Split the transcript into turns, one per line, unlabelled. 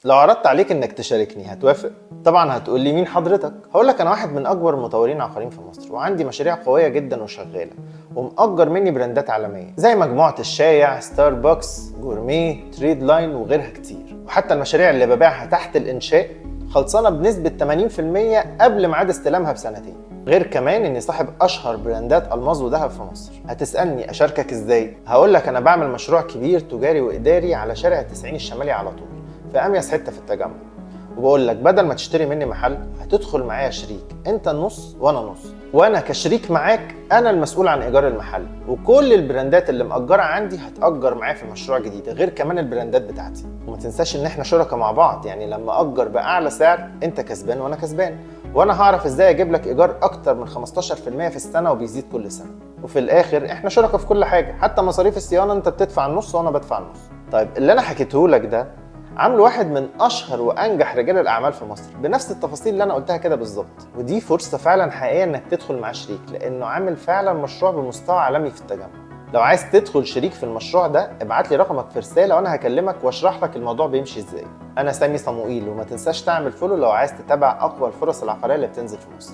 لو عرضت عليك انك تشاركني هتوافق؟ طبعا هتقول لي مين حضرتك؟ هقول لك انا واحد من اكبر المطورين العقاريين في مصر، وعندي مشاريع قوية جدا وشغالة، ومأجر مني براندات عالمية زي مجموعة الشايع، ستاربكس، جورميه، تريد لاين وغيرها كتير. وحتى المشاريع اللي ببيعها تحت الانشاء خلصانه بنسبة 80% قبل ميعاد استلامها بسنتين. غير كمان اني صاحب اشهر براندات الماظ وذهب في مصر. هتسالني اشاركك ازاي؟ هقول لك انا بعمل مشروع كبير تجاري واداري على شارع 90 الشمالي على طول، في اميز حتة في التجمع. وبقول لك بدل ما تشتري مني محل هتدخل معايا شريك، انت النص وانا نص، وانا كشريك معاك انا المسؤول عن ايجار المحل، وكل البراندات اللي مأجرة عندي هتأجر معايا في مشروع جديد، غير كمان البراندات بتاعتي. وما تنساش ان احنا شركاء مع بعض، يعني لما اجر باعلى سعر انت كسبان وانا كسبان، وانا هعرف ازاي اجيب لك ايجار اكتر من 15% في السنة وبيزيد كل سنة. وفي الاخر احنا شركاء في كل حاجة، حتى مصاريف الصيانة انت بتدفع النص وانا بدفع النص. طيب اللي انا حكيته لك ده عامل واحد من اشهر وانجح رجال الاعمال في مصر بنفس التفاصيل اللي انا قلتها كده بالظبط. ودي فرصة فعلا حقيقية انك تدخل مع شريك، لانه عامل فعلا مشروع بمستوى عالمي في التجمع. لو عايز تدخل شريك في المشروع ده ابعت لي رقمك في رسالة وانا هكلمك واشرح لك الموضوع بيمشي ازاي. انا سامي صموئيل، وما تنساش تعمل follow لو عايز تتابع اقوى الفرص العقارية اللي بتنزل في مصر.